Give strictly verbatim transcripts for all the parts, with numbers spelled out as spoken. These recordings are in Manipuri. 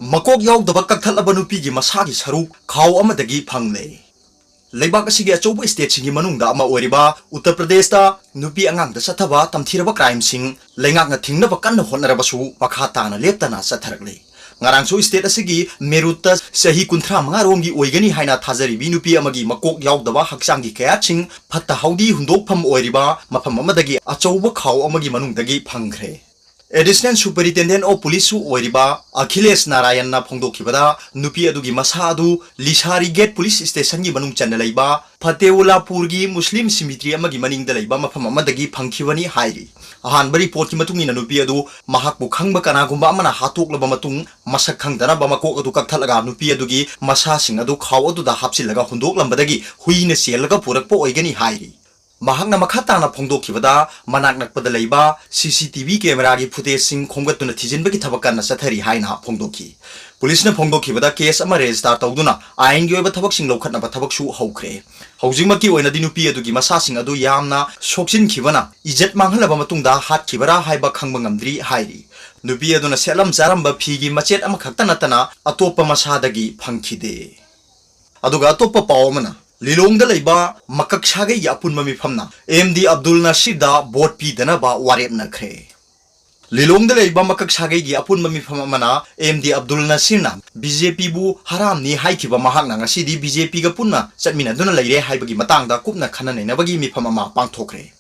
ꯃꯀꯣꯛ ꯌꯥꯎꯗꯕ ꯀꯛꯊꯠꯂꯕ ꯅꯨꯄꯤꯒꯤ ꯃꯁꯥꯒꯤ ꯁꯔꯨꯛ ꯈꯥꯎ ꯑꯃꯗꯒꯤ ꯐꯪꯂꯦ꯫ ꯂꯩꯕꯥꯛ ꯑꯁꯤꯒꯤ ꯑꯆꯧꯕ ꯁ꯭ꯇꯦꯠꯁꯤꯡꯒꯤ ꯃꯅꯨꯡꯗ ꯑꯃ ꯑꯣꯏꯔꯤꯕ ꯎꯠꯇꯔ ꯄ꯭ꯔꯗꯦꯁꯇ ꯅꯨꯄꯤ ꯑꯉꯥꯡꯗ ꯆꯠꯊꯕ ꯇꯝꯊꯤꯔꯕ ꯀ꯭ꯔꯥꯏꯝꯁꯤꯡ ꯂꯩꯉꯥꯛꯅ ꯊꯤꯡꯅꯕ ꯀꯟꯅ ꯍꯣꯠꯅꯔꯕꯁꯨ ꯃꯈꯥ ꯇꯥꯅ ꯂꯦꯞꯇꯅ ꯆꯠꯊꯔꯛꯂꯤ꯫ ꯉꯔꯥꯡꯁꯨ ꯁ꯭ꯇꯦꯠ ꯑꯁꯤꯒꯤ ꯃꯦꯔꯨꯠꯇ ꯆꯍꯤ ꯀꯨꯟꯊ꯭ꯔꯥ ꯃꯉꯥ ꯔꯣꯝꯒꯤ ꯑꯣꯏꯒꯅꯤ ꯍꯥꯏꯅ ꯊꯥꯖꯔꯤꯕꯤ ꯅꯨꯄꯤ ꯑꯃꯒꯤ ꯃꯀꯣꯛ ꯌꯥꯎꯗꯕ ꯍꯛꯆꯥꯡꯒꯤ ꯀꯌꯥꯠꯁꯤꯡ ꯐꯠꯇ ꯍꯥꯎꯗꯤ ꯍꯨꯟꯗꯣꯛꯐꯝ ꯑꯣꯏꯔꯤꯕ ꯃꯐꯝ ꯑꯃꯗꯒꯤ ꯑꯆꯧꯕ ꯈꯥꯎ ꯑꯃꯒꯤ ꯃꯅꯨꯡꯗꯒꯤ ꯐꯪꯈ꯭ꯔꯦ꯫ Additional Superintendent of Police ꯁꯨ ꯑꯣꯏꯔꯤꯕ ꯑꯈꯤꯂꯦꯁ ꯅꯥꯔꯥꯌꯟꯅ ꯐꯣꯡꯗꯣꯛꯈꯤꯕꯗ, ꯅꯨꯄꯤ ꯑꯗꯨꯒꯤ ꯃꯁꯥ ꯑꯗꯨ ꯂꯤꯁꯥꯔꯤ ꯒꯦꯠ ꯄꯨꯂꯤꯁ ꯁ꯭ꯇꯦꯁꯟꯒꯤ ꯃꯅꯨꯡ ꯆꯟꯅ ꯂꯩꯕ ꯐꯇꯦꯎꯂꯥꯄꯨꯔꯒꯤ ꯃꯨꯁꯂꯤꯝ ꯁꯤꯃꯤꯇ꯭ꯔꯤ ꯑꯃꯒꯤ ꯃꯅꯤꯡꯗ ꯂꯩꯕ ꯃꯐꯝ ꯑꯃꯗꯒꯤ ꯐꯪꯈꯤꯕꯅꯤ ꯍꯥꯏꯔꯤ꯫ ꯑꯍꯥꯟꯕ ꯔꯤꯄꯣꯔꯠꯀꯤ ꯃꯇꯨꯡ ꯏꯟꯅ, ꯅꯨꯄꯤ ꯑꯗꯨ ꯃꯍꯥꯛꯄꯨ ꯈꯪꯕ ꯀꯅꯥꯒꯨꯝꯕ ꯑꯃꯅ ꯍꯥꯠꯇꯣꯛꯂꯕ ꯃꯇꯨꯡ, ꯃꯁꯛ ꯈꯪꯗꯅꯕ ꯃꯀꯣꯛ ꯑꯗꯨ ꯀꯛꯊꯠꯂꯒ ꯅꯨꯄꯤ ꯑꯗꯨꯒꯤ ꯃꯁꯥꯁꯤꯡ ꯑꯗꯨ ꯈꯥꯎ ꯑꯗꯨꯗ ꯍꯥꯞꯆꯤꯜꯂꯒ ꯍꯨꯟꯗꯣꯛꯂꯝꯕꯗꯒꯤ ꯍꯨꯏꯅ ꯆꯦꯜꯂꯒ ꯄꯨꯔꯛꯄ ꯑꯣꯏꯒꯅꯤ ꯍꯥꯏꯔꯤ꯫ ꯃꯍꯥꯛꯅ ꯃꯈꯥ ꯇꯥꯅ ꯐꯣꯡꯗꯣꯛꯈꯤꯕꯗ, ꯃꯅꯥꯛ ꯅꯛꯄꯗ ꯂꯩꯕ ꯁꯤ ꯁꯤ ꯇꯤ ꯚꯤ ꯀꯦꯃꯦꯔꯥꯒꯤ ꯐꯨꯇꯦꯖꯁꯤꯡ ꯈꯣꯝꯒꯠꯇꯨꯅ ꯊꯤꯖꯤꯟꯕꯒꯤ ꯊꯕꯛ ꯀꯟꯅ ꯆꯠꯊꯔꯤ ꯍꯥꯏꯅ ꯐꯣꯡꯗꯣꯛꯈꯤ꯫ ꯄꯨꯂꯤꯁꯅ ꯐꯣꯡꯗꯣꯛꯈꯤꯕꯗ, ꯀꯦꯁ ꯑꯃ ꯔꯦꯖꯤꯁꯇꯥꯔ ꯇꯧꯗꯨꯅ ꯑꯥꯏꯟꯒꯤ ꯑꯣꯏꯕ ꯊꯕꯛꯁꯤꯡ ꯂꯧꯈꯠꯅꯕ ꯊꯕꯛꯁꯨ ꯍꯧꯈ꯭ꯔꯦ꯫ ꯍꯧꯖꯤꯛꯃꯛꯀꯤ ꯑꯣꯏꯅꯗꯤ ꯅꯨꯄꯤ ꯑꯗꯨꯒꯤ ꯃꯁꯥꯁꯤꯡ ꯑꯗꯨ ꯌꯥꯝꯅ ꯁꯣꯛꯆꯤꯟꯈꯤꯕꯅ ꯏꯖꯠ ꯃꯥꯡꯍꯜꯂꯕ ꯃꯇꯨꯡꯗ ꯍꯥꯠꯈꯤꯕꯔꯥ ꯍꯥꯏꯕ ꯈꯪꯕ ꯉꯝꯗ꯭ꯔꯤ ꯍꯥꯏꯔꯤ꯫ ꯅꯨꯄꯤ ꯑꯗꯨꯅ ꯁꯦꯠꯂꯝ ꯆꯥꯔꯝꯕ ꯐꯤꯒꯤ ꯃꯆꯦꯠ ꯑꯃꯈꯛꯇ ꯅꯠꯇꯅ ꯑꯇꯣꯞꯄ ꯃꯁꯥꯗꯒꯤ ꯐꯪꯈꯤꯗꯦ꯫ ꯑꯗꯨꯒ ꯑꯇꯣꯞꯄ ꯄꯥꯎ ꯑꯃꯅ, ꯂꯤꯂꯣꯡꯗ ꯂꯩꯕ ꯃꯀꯛ ꯁꯥꯒꯩꯒꯤ ꯑꯄꯨꯟꯕ ꯃꯤꯐꯝꯅ ꯑꯦꯝ ꯗꯤ ꯑꯕꯗꯨꯜ ꯅꯁꯤꯔꯗ ꯚꯣꯠ ꯄꯤꯗꯅꯕ ꯋꯥꯔꯦꯞꯅꯈ꯭ꯔꯦ꯫ ꯂꯤꯂꯣꯡꯗ ꯂꯩꯕ ꯃꯀꯛ ꯁꯥꯒꯩꯒꯤ ꯑꯄꯨꯟꯕ ꯃꯤꯐꯝ ꯑꯃꯅ ꯑꯦꯝ ꯗꯤ ꯑꯕꯗꯨꯜ ꯅꯁꯤꯔꯅ ꯕꯤ ꯖꯦ ꯄꯤꯕꯨ ꯍꯔꯥꯝꯅꯤ ꯍꯥꯏꯈꯤꯕ ꯃꯍꯥꯛꯅ ꯉꯁꯤꯗꯤ ꯕꯤ ꯖꯦ ꯄꯤꯒ ꯄꯨꯟꯅ ꯆꯠꯃꯤꯟꯅꯗꯨꯅ ꯂꯩꯔꯦ ꯍꯥꯏꯕꯒꯤ ꯃꯇꯥꯡꯗ ꯀꯨꯞꯅ ꯈꯟꯅ ꯅꯩꯅꯕꯒꯤ ꯃꯤꯐꯝ ꯑꯃ ꯄꯥꯡꯊꯣꯛꯈ꯭ꯔꯦ꯫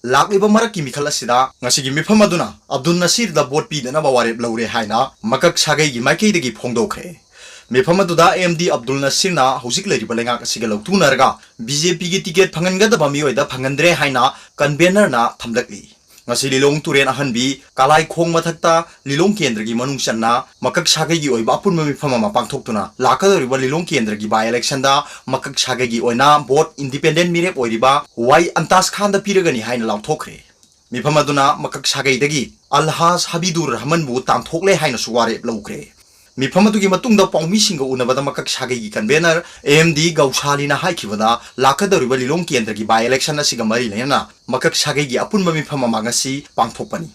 ꯂꯥꯛꯂꯤꯕ ꯃꯔꯛꯀꯤ ꯃꯤꯈꯜ ꯑꯁꯤꯗ ꯉꯁꯤꯒꯤ ꯃꯤꯐꯝ ꯑꯗꯨꯅ ꯑꯕꯗꯨꯜ ꯅꯁꯤꯔꯗ ꯚꯣꯠ ꯄꯤꯗꯅꯕ ꯋꯥꯔꯦꯞ ꯂꯧꯔꯦ ꯍꯥꯏꯅ ꯃꯀꯛ ꯁꯥꯒꯩꯒꯤ ꯃꯥꯏꯀꯩꯗꯒꯤ ꯐꯣꯡꯗꯣꯛꯈ꯭ꯔꯦ꯫ ꯃꯤꯐꯝ ꯑꯗꯨꯗ ꯑꯦꯝ ꯗꯤ ꯑꯕꯗꯨꯜ ꯅꯁꯤꯔꯅ ꯍꯧꯖꯤꯛ ꯂꯩꯔꯤꯕ ꯂꯩꯉꯥꯛ ꯑꯁꯤꯒ ꯂꯧꯊꯨꯅꯔꯒ ꯕꯤ ꯖꯦ ꯄꯤꯒꯤ ꯇꯤꯀꯦꯠ ꯐꯪꯍꯟꯒꯗꯕ ꯃꯤꯑꯣꯏꯗ ꯐꯪꯍꯟꯗ꯭ꯔꯦ ꯍꯥꯏꯅ ꯀꯟꯚꯦꯅꯔꯅ ꯊꯝꯂꯛꯂꯤ꯫ ꯉꯁꯤ ꯂꯤꯂꯣꯡ ꯇꯨꯔꯦꯟ ꯑꯍꯟꯕꯤ ꯀꯥꯂꯥꯏꯈꯣꯡ ꯃꯊꯛꯇ ꯂꯤꯂꯣꯡ ꯀꯦꯟꯗ꯭ꯔꯒꯤ ꯃꯅꯨꯡ ꯆꯟꯅ ꯃꯀꯛ ꯁꯥꯒꯩꯒꯤ ꯑꯣꯏꯕ ꯑꯄꯨꯟꯕ ꯃꯤꯐꯝ ꯑꯃ ꯄꯥꯡꯊꯣꯛꯇꯨꯅ ꯂꯥꯛꯀꯗꯧꯔꯤꯕ ꯂꯤꯂꯣꯡ ꯀꯦꯟꯗ꯭ꯔꯒꯤ by election ꯗ ꯃꯀꯛ ꯁꯥꯒꯩꯒꯤ ꯑꯣꯏꯅ ꯚꯣꯠ ꯏꯟꯗꯤꯄꯦꯟꯗꯦꯟꯠ ꯃꯤꯔꯦꯞ ꯑꯣꯏꯔꯤꯕ ꯋꯥꯏ ꯑꯟꯇꯥꯁ ꯈꯥꯟꯗ ꯄꯤꯔꯒꯅꯤ ꯍꯥꯏꯅ ꯂꯥꯎꯊꯣꯛꯈ꯭ꯔꯦ꯫ ꯃꯤꯐꯝ ꯑꯗꯨꯅ ꯃꯀꯛ ꯁꯥꯒꯩꯗꯒꯤ ꯑꯜꯍꯥꯖ ꯍꯕꯤꯗꯨꯔ ꯔꯍꯃꯟꯕꯨ ꯇꯥꯟꯊꯣꯛꯂꯦ ꯍꯥꯏꯅꯁꯨ ꯋꯥꯔꯦꯞ ꯂꯧꯈ꯭ꯔꯦ꯫ ꯃꯤꯐꯝ ꯑꯗꯨꯒꯤ ꯃꯇꯨꯡꯗ ꯄꯥꯎꯃꯤꯁꯤꯡꯒ ꯎꯅꯕꯗ ꯃꯀꯛ ꯁꯥꯒꯩꯒꯤ ꯀꯟꯚꯦꯅꯔ ꯑꯦꯝ ꯗꯤ ꯒꯧꯁꯥꯂꯤꯅ ꯍꯥꯏꯈꯤꯕꯗ, ꯂꯥꯛꯀꯗꯧꯔꯤꯕ ꯂꯤꯂꯣꯡ ꯀꯦꯟꯗ꯭ꯔꯒꯤ by election ꯑꯁꯤꯒ ꯃꯔꯤ ꯂꯩꯅꯅ ꯃꯀꯛ ꯁꯥꯒꯩꯒꯤ ꯑꯄꯨꯟꯕ ꯃꯤꯐꯝ ꯑꯃ ꯉꯁꯤ ꯄꯥꯡꯊꯣꯛꯄꯅꯤ꯫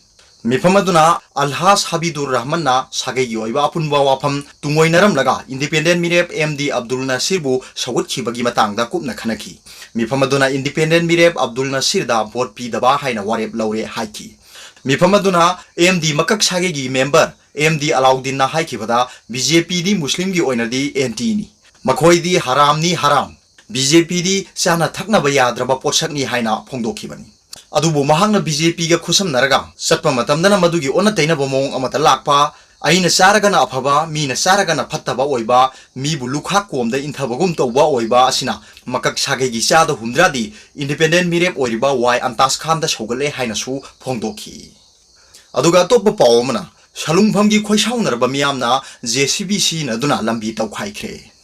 ꯃꯤꯐꯝ ꯑꯗꯨꯅ ꯑꯜꯍꯥꯖ ꯍꯕꯤꯗꯨꯔ ꯔꯍꯃꯟꯅ ꯁꯥꯒꯩꯒꯤ ꯑꯣꯏꯕ ꯑꯄꯨꯟꯕ ꯋꯥꯐꯝ ꯇꯨꯡꯑꯣꯏꯅꯔꯝꯂꯒ ꯏꯟꯗꯤꯄꯦꯟꯗꯦꯟꯠ ꯃꯤꯔꯦꯞ ꯑꯦꯝ ꯗꯤ ꯑꯕꯗꯨꯜ ꯅꯁꯤꯔꯕꯨ ꯁꯧꯒꯠꯈꯤꯕꯒꯤ ꯃꯇꯥꯡꯗ ꯀꯨꯞꯅ ꯈꯟꯅꯈꯤ꯫ ꯃꯤꯐꯝ ꯑꯗꯨꯅ ꯏꯟꯗꯤꯄꯦꯟꯗꯦꯟꯠ ꯃꯤꯔꯦꯞ ꯑꯕꯗꯨꯜ ꯅꯁꯤꯔꯗ ꯚꯣꯠ ꯄꯤꯗꯕ ꯍꯥꯏꯅ ꯋꯥꯔꯦꯞ ꯂꯧꯔꯦ ꯍꯥꯏꯈꯤ꯫ ꯃꯤꯐꯝ ꯑꯗꯨꯅ ꯑꯦꯝ ꯗꯤ ꯃꯀꯛ ꯁꯥꯒꯩꯒꯤ ꯃꯦꯝꯕꯔ ꯑꯦꯝ ꯗꯤ ꯑꯂꯥꯎꯗꯤꯟꯅ ꯍꯥꯏꯈꯤꯕꯗ, ꯕꯤ ꯖꯦ ꯄꯤꯗꯤ ꯃꯨꯁꯂꯤꯝꯒꯤ ꯑꯣꯏꯅꯗꯤ ꯑꯦꯟꯇꯤꯅꯤ, ꯃꯈꯣꯏꯗꯤ ꯍꯔꯥꯝꯅꯤ ꯍꯔꯥꯝ, ꯕꯤ ꯖꯦ ꯄꯤꯗꯤ ꯆꯥꯅ ꯊꯛꯅꯕ ꯌꯥꯗ꯭ꯔꯕ ꯄꯣꯠꯁꯛꯅꯤ ꯍꯥꯏꯅ ꯐꯣꯡꯗꯣꯛꯈꯤꯕꯅꯤ꯫ ꯑꯗꯨꯕꯨ ꯃꯍꯥꯛꯅ ꯕꯤ ꯖꯦ ꯄꯤꯒ ꯈꯨꯠꯁꯝꯅꯔꯒ ꯆꯠꯄ ꯃꯇꯝꯗꯅ ꯃꯗꯨꯒꯤ ꯑꯣꯟꯅ ꯇꯩꯅꯕ ꯃꯑꯣꯡ ꯑꯃꯠꯇ ꯂꯥꯛꯄ, ꯑꯩꯅ ꯆꯥꯔꯒꯅ ꯑꯐꯕ, ꯃꯤꯅ ꯆꯥꯔꯒꯅ ꯐꯠꯇꯕ ꯑꯣꯏꯕ, ꯃꯤꯕꯨ ꯂꯨꯈꯥꯛ ꯀꯣꯝꯗ ꯏꯟꯊꯕꯒꯨꯝ ꯇꯧꯕ ꯑꯣꯏꯕ ꯑꯁꯤꯅ ꯃꯀꯛ ꯁꯥꯒꯩꯒꯤ ꯆꯥꯗ ꯍꯨꯝꯗ꯭ꯔꯥꯗꯤ ꯏꯟꯗꯤꯄꯦꯟꯗꯦꯟꯠ ꯃꯤꯔꯦꯞ ꯑꯣꯏꯔꯤꯕ ꯋꯥꯏ ꯑꯟꯇꯥꯖ ꯈꯥꯟꯗ ꯁꯧꯒꯠꯂꯦ ꯍꯥꯏꯅꯁꯨ ꯐꯣꯡꯗꯣꯛꯈꯤ꯫ ꯑꯗꯨꯒ ꯑꯇꯣꯞꯄ ꯄꯥꯎ ꯑꯃꯅ, ꯁꯂꯨꯡꯐꯝꯒꯤ ꯈꯣꯏꯁꯥꯎꯅꯔꯕ ꯃꯤꯌꯥꯝꯅ ꯖꯦ ꯁꯤ ꯕꯤ ꯁꯤꯖꯤꯟꯅꯗꯨꯅ ꯂꯝꯕꯤ ꯇꯧꯈꯥꯏꯈ꯭ꯔꯦ꯫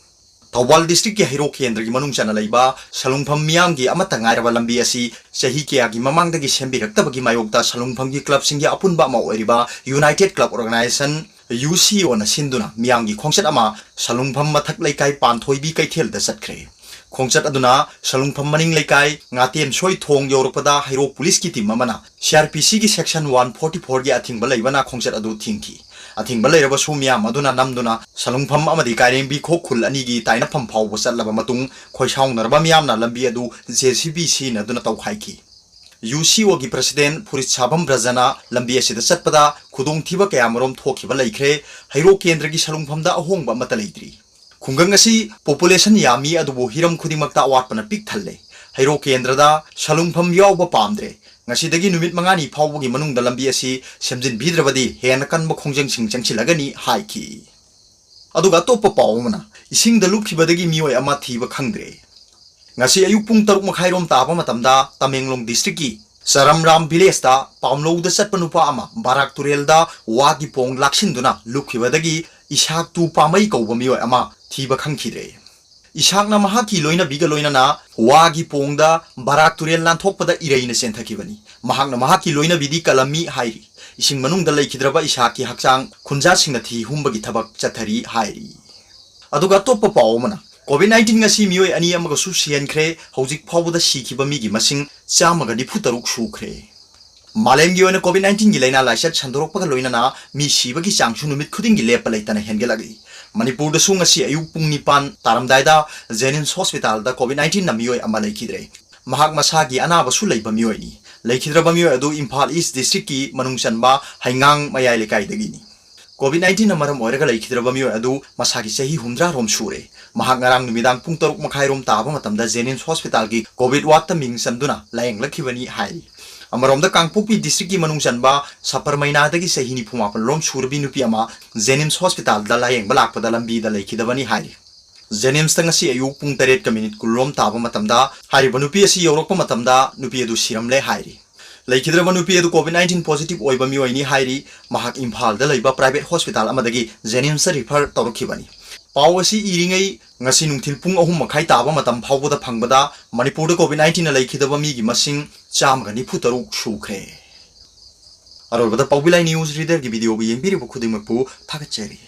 ꯊꯧꯕꯥꯜ ꯗꯤꯁꯇ꯭ꯔꯤꯛꯀꯤ ꯍꯩꯔꯣꯛ ꯀꯦꯟꯗ꯭ꯔꯒꯤ ꯃꯅꯨꯡ ꯆꯟꯅ ꯂꯩꯕ ꯁꯂꯨꯡꯐꯝ ꯃꯤꯌꯥꯝꯒꯤ ꯑꯃꯠꯇ ꯉꯥꯏꯔꯕ ꯂꯝꯕꯤ ꯑꯁꯤ ꯆꯍꯤ ꯀꯌꯥꯒꯤ ꯃꯃꯥꯡꯗꯒꯤ ꯁꯦꯝꯕꯤꯔꯛꯇꯕꯒꯤ ꯃꯥꯌꯣꯛꯇ ꯁꯂꯨꯡꯐꯝꯒꯤ ꯀ꯭ꯂꯕꯁꯤꯡꯒꯤ ꯑꯄꯨꯟꯕ ꯑꯃ ꯑꯣꯏꯔꯤꯕ ꯌꯨꯅꯥꯏꯇꯦꯗ ꯀ꯭ꯂꯕ ꯑꯣꯔꯒꯅꯥꯏꯖꯦꯁꯟ, ꯌꯨ ꯁꯤ ꯑꯣꯅ ꯁꯤꯟꯗꯨꯅ ꯃꯤꯌꯥꯝꯒꯤ ꯈꯣꯡꯆꯠ ꯑꯃ ꯁꯂꯨꯡꯐꯝ ꯃꯊꯛ ꯂꯩꯀꯥꯏ ꯄꯥꯟꯊꯣꯏꯕꯤ ꯀꯩꯊꯦꯜꯗ ꯆꯠꯈ꯭ꯔꯦ꯫ ꯈꯣꯡꯆꯠ ꯑꯗꯨꯅ ꯁꯂꯨꯡꯐꯝ ꯃꯅꯤꯡ ꯂꯩꯀꯥꯏ ꯉꯥꯇꯦꯝꯁꯣꯏ ꯊꯣꯡ ꯌꯧꯔꯛꯄꯗ ꯍꯩꯔꯣꯛ ꯄꯨꯂꯤꯁꯀꯤ ꯇꯤꯝ ꯑꯃꯅ ꯁꯤ ꯑꯥꯔ ꯄꯤ ꯁꯤꯒꯤ ꯁꯦꯛꯁꯟ ꯋꯥꯟ ꯐꯣꯔꯇꯤ ꯐꯣꯔꯒꯤ ꯑꯊꯤꯡꯕ ꯂꯩꯕꯅ ꯈꯣꯡꯆꯠ ꯑꯗꯨ ꯊꯤꯡꯈꯤ꯫ ꯑꯊꯤꯡꯕ ꯂꯩꯔꯕꯁꯨ ꯃꯤꯌꯥꯝ ꯑꯗꯨꯅ ꯅꯝꯗꯨꯅ ꯁꯂꯨꯡꯐꯝ ꯑꯃꯗꯤ ꯀꯥꯏꯔꯦꯝꯕꯤ ꯈꯣꯛ ꯈꯨꯜ ꯑꯅꯤꯒꯤ ꯇꯥꯏꯅꯐꯝ ꯐꯥꯎꯕ ꯆꯠꯂꯕ ꯃꯇꯨꯡ, ꯈꯣꯏꯁꯥꯎꯅꯔꯕ ꯃꯤꯌꯥꯝꯅ ꯂꯝꯕꯤ ꯑꯗꯨ ꯖꯦ ꯁꯤ ꯕꯤ ꯁꯤꯖꯤꯟꯅꯗꯨꯅ ꯇꯧꯈꯥꯏꯈꯤ꯫ ꯌꯨ ꯁꯤ ꯑꯣꯒꯤ ꯄ꯭ꯔꯁꯤꯗꯦꯟꯠ ꯐꯨꯔꯤꯠ ꯁꯥꯕꯝ ꯕ꯭ꯔꯖꯅ ꯂꯝꯕꯤ ꯑꯁꯤꯗ ꯆꯠꯄꯗ ꯈꯨꯗꯣꯡꯊꯤꯕ ꯀꯌꯥꯃꯔꯨꯝ ꯊꯣꯛꯈꯤꯕ ꯂꯩꯈ꯭ꯔꯦ꯫ ꯍꯩꯔꯣꯛ ꯀꯦꯟꯗ꯭ꯔꯒꯤ ꯁꯂꯨꯡꯐꯝꯗ ꯑꯍꯣꯡꯕ ꯑꯃꯠꯇ ꯂꯩꯇ꯭ꯔꯤ꯫ ꯈꯨꯡꯒꯪ ꯑꯁꯤ ꯄꯣꯄꯨꯂꯦꯁꯟ ꯌꯥꯝꯃꯤ, ꯑꯗꯨꯕꯨ ꯍꯤꯔꯝ ꯈꯨꯗꯤꯡꯃꯛꯇ ꯑꯋꯥꯠꯄꯅ ꯄꯤꯛ ꯊꯜꯂꯦ꯫ ꯍꯩꯔꯣꯛ ꯀꯦꯟꯗ꯭ꯔꯗ ꯁꯂꯨꯡꯐꯝ ꯌꯥꯎꯕ ꯄꯥꯝꯗ꯭ꯔꯦ꯫ ꯉꯁꯤꯗꯒꯤ ꯅꯨꯃꯤꯠ ꯃꯉꯥꯅꯤ ꯐꯥꯎꯕꯒꯤ ꯃꯅꯨꯡꯗ ꯂꯝꯕꯤ ꯑꯁꯤ ꯁꯦꯝꯖꯤꯟꯕꯤꯗ꯭ꯔꯕꯗꯤ ꯍꯦꯟꯅ ꯀꯟꯕ ꯈꯣꯡꯖꯪꯁꯤꯡ ꯆꯪꯁꯤꯜꯂꯒꯅꯤ ꯍꯥꯏꯈꯤ꯫ ꯑꯗꯨꯒ ꯑꯇꯣꯞꯄ ꯄꯥꯎ ꯑꯃꯅ, ꯏꯁꯤꯡꯗ ꯂꯨꯞꯈꯤꯕꯗꯒꯤ ꯃꯤꯑꯣꯏ ꯑꯃ ꯊꯤꯕ ꯈꯪꯗ꯭ꯔꯦ꯫ ꯉꯁꯤ ꯑꯌꯨꯛ ꯄꯨꯡ ꯇꯔꯨꯛ ꯃꯈꯥꯏꯔꯣꯝ ꯇꯥꯕ ꯃꯇꯝꯗ ꯇꯃꯦꯡꯂꯣꯡ ꯗꯤꯁꯇ꯭ꯔꯤꯛꯀꯤ ꯆꯔꯝꯔꯥꯝ ꯚꯤꯂꯦꯖꯇ ꯄꯥꯝꯂꯧꯗ ꯆꯠꯄ ꯅꯨꯄꯥ ꯑꯃ ꯕꯥꯔꯥꯛ ꯇꯨꯔꯦꯜꯗ ꯋꯥꯒꯤ ꯄꯣꯡ ꯂꯥꯛꯁꯤꯟꯗꯨꯅ ꯂꯨꯞꯈꯤꯕꯗꯒꯤ ꯏꯁꯥꯛ ꯇꯨ ꯄꯥꯃꯩ ꯀꯧꯕ ꯃꯤꯑꯣꯏ ꯑꯃ ꯊꯤꯕ ꯈꯪꯈꯤꯗ꯭ꯔꯦ꯫ ꯏꯁꯥꯛꯅ ꯃꯍꯥꯛꯀꯤ ꯂꯣꯏꯅꯕꯤꯒ ꯂꯣꯏꯅꯅ ꯋꯥꯒꯤ ꯄꯣꯡꯗ ꯕꯥꯔꯥꯛ ꯇꯨꯔꯦꯜ ꯂꯥꯟꯊꯣꯛꯄꯗ ꯏꯔꯩꯅ ꯆꯦꯟꯊꯈꯤꯕꯅꯤ꯫ ꯃꯍꯥꯛꯅ ꯃꯍꯥꯛꯀꯤ ꯂꯣꯏꯅꯕꯤꯗꯤ ꯀꯜꯂꯝꯃꯤ ꯍꯥꯏꯔꯤ꯫ ꯏꯁꯤꯡ ꯃꯅꯨꯡꯗ ꯂꯩꯈꯤꯗ꯭ꯔꯕ ꯏꯁꯥꯛꯀꯤ ꯍꯛꯆꯥꯡ ꯈꯨꯟꯖꯥꯁꯤꯡꯅ ꯊꯤ ꯍꯨꯝꯕꯒꯤ ꯊꯕꯛ ꯆꯠꯊꯔꯤ ꯍꯥꯏꯔꯤ꯫ ꯑꯗꯨꯒ ꯑꯇꯣꯞꯄ ꯄꯥꯎ ꯑꯃꯅ, ꯀꯣꯚꯤꯗ ꯅꯥꯏꯟꯇꯤꯟ ꯑꯁꯤ ꯃꯤꯑꯣꯏ ꯑꯅꯤ ꯑꯃꯒꯁꯨ ꯁꯤꯍꯟꯈ꯭ꯔꯦ꯫ ꯍꯧꯖꯤꯛ ꯐꯥꯎꯕꯗ ꯁꯤꯈꯤꯕ ꯃꯤꯒꯤ ꯃꯁꯤꯡ ꯆꯥꯝꯃꯒ ꯅꯤꯐꯨ ꯇꯔꯨꯛ ꯁꯨꯈ꯭ꯔꯦ꯫ ꯃꯥꯂꯦꯝꯒꯤ ꯑꯣꯏꯅ COVID nineteenꯒꯤ ꯂꯥꯏꯅꯥ ꯂꯥꯏꯆꯠ ꯁꯟꯗꯣꯔꯛꯄꯒ ꯂꯣꯏꯅꯅ ꯃꯤ ꯁꯤꯕꯒꯤ ꯆꯥꯡꯁꯨ ꯅꯨꯃꯤꯠ ꯈꯨꯗꯤꯡꯒꯤ ꯂꯦꯞꯄ ꯂꯩꯇꯅ ꯍꯦꯟꯒꯠꯂꯛꯂꯤ꯫ ꯃꯅꯤꯄꯨꯔꯗꯁꯨ ꯉꯁꯤ ꯑꯌꯨꯛ ꯄꯨꯡ ꯅꯤꯄꯥꯟ ꯇꯥꯔꯝꯗꯥꯏꯗ JNIMS hospitalꯗ COVID nineteenꯅ ꯃꯤꯑꯣꯏ ꯑꯃ ꯂꯩꯈꯤꯗ꯭ꯔꯦ꯫ ꯃꯍꯥꯛ ꯃꯁꯥꯒꯤ ꯑꯅꯥꯕꯁꯨ ꯂꯩꯕ ꯃꯤꯑꯣꯏꯅꯤ꯫ ꯂꯩꯈꯤꯗ꯭ꯔꯕ ꯃꯤꯑꯣꯏ ꯑꯗꯨ ꯏꯝꯐꯥꯜ East districtꯀꯤ ꯃꯅꯨꯡ ꯆꯟꯕ ꯍꯩꯉꯥꯡ ꯃꯌꯥꯏ ꯂꯩꯀꯥꯏꯗꯒꯤꯅꯤ꯫ COVID nineteenꯅ ꯃꯔꯝ ꯑꯣꯏꯔꯒ ꯂꯩꯈꯤꯗ꯭ꯔꯕ ꯃꯤꯑꯣꯏ ꯑꯗꯨ ꯃꯁꯥꯒꯤ ꯆꯍꯤ ꯍꯨꯝꯗ꯭ꯔꯥ ꯔꯣꯝ ꯁꯨꯔꯦ꯫ ꯃꯍꯥꯛ ꯉꯔꯥꯡ ꯅꯨꯃꯤꯗꯥꯡ ꯄꯨꯡ ꯇꯔꯨꯛ ꯃꯈꯥꯏ ꯔꯣꯝ ꯇꯥꯕ ꯃꯇꯝꯗ JNIMS hospitalꯒꯤ COVID wardꯇ ꯃꯤꯡ ꯆꯟꯗꯨꯅ ꯂꯥꯌꯦꯡꯂꯛꯈꯤꯕꯅꯤ ꯍꯥꯏꯔꯤ꯫ ꯑꯃꯔꯣꯝꯗ ꯀꯥꯡꯄꯣꯛꯄꯤ districtꯀꯤ ꯃꯅꯨꯡ ꯆꯟꯕ ꯁꯄꯔꯃꯩꯅꯥꯗꯒꯤ ꯆꯍꯤ ꯅꯤꯐꯨ ꯃꯥꯄꯟ ꯔꯣꯝ ꯁꯨꯔꯕꯤ ꯅꯨꯄꯤ ꯑꯃ JNIMS hospitalꯗ ꯂꯥꯌꯦꯡꯕ ꯂꯥꯛꯄꯗ ꯂꯝꯕꯤꯗ ꯂꯩꯈꯤꯗꯕꯅꯤ ꯍꯥꯏꯔꯤ꯫ JNIMSꯇ ꯉꯁꯤ ꯑꯌꯨꯛ ꯄꯨꯡ ꯇꯔꯦꯠꯀ ꯃꯤꯅꯤꯠ ꯀꯨꯟ ꯔꯣꯝ ꯇꯥꯕ ꯃꯇꯝꯗ ꯍꯥꯏꯔꯤꯕ ꯅꯨꯄꯤ ꯑꯁꯤ ꯌꯧꯔꯛꯄ ꯃꯇꯝꯗ ꯅꯨꯄꯤ ꯑꯗꯨ ꯁꯤꯔꯝꯂꯦ ꯍꯥꯏꯔꯤ꯫ ꯂꯩꯈꯤꯗ꯭ꯔꯕ ꯅꯨꯄꯤ ꯑꯗꯨ COVID nineteen positive ꯑꯣꯏꯕ ꯃꯤꯑꯣꯏꯅꯤ ꯍꯥꯏꯔꯤ꯫ ꯃꯍꯥꯛ ꯏꯝꯐꯥꯜꯗ ꯂꯩꯕ private hospital ꯑꯃꯗꯒꯤ JNIMSꯇ refer ꯇꯧꯔꯛꯈꯤꯕꯅꯤ꯫ ꯄꯥꯎ ꯑꯁꯤ ꯏꯔꯤꯉꯩ ꯉꯁꯤ ꯅꯨꯡꯊꯤꯜ ꯄꯨꯡ ꯑꯍꯨꯝ ꯃꯈꯥꯏ ꯇꯥꯕ ꯃꯇꯝ ꯐꯥꯎꯕꯗ ꯐꯪꯕꯗ ꯃꯅꯤꯄꯨꯔꯗ COVID nineteenꯅ ꯂꯩꯈꯤꯗꯕ ꯃꯤꯒꯤ ꯃꯁꯤꯡ ꯆꯥꯝꯃꯒ ꯅꯤꯐꯨ ꯇꯔꯨꯛ ꯁꯨꯈ꯭ꯔꯦ꯫ ꯑꯔꯣꯏꯕꯗ ꯄꯥꯎꯕꯤꯂꯥꯏ news readerꯒꯤ videoꯕꯨ ꯌꯦꯡꯕꯤꯔꯤꯕ ꯈꯨꯗꯤꯡꯃꯛꯄꯨ ꯊꯥꯒꯠꯆꯔꯤ꯫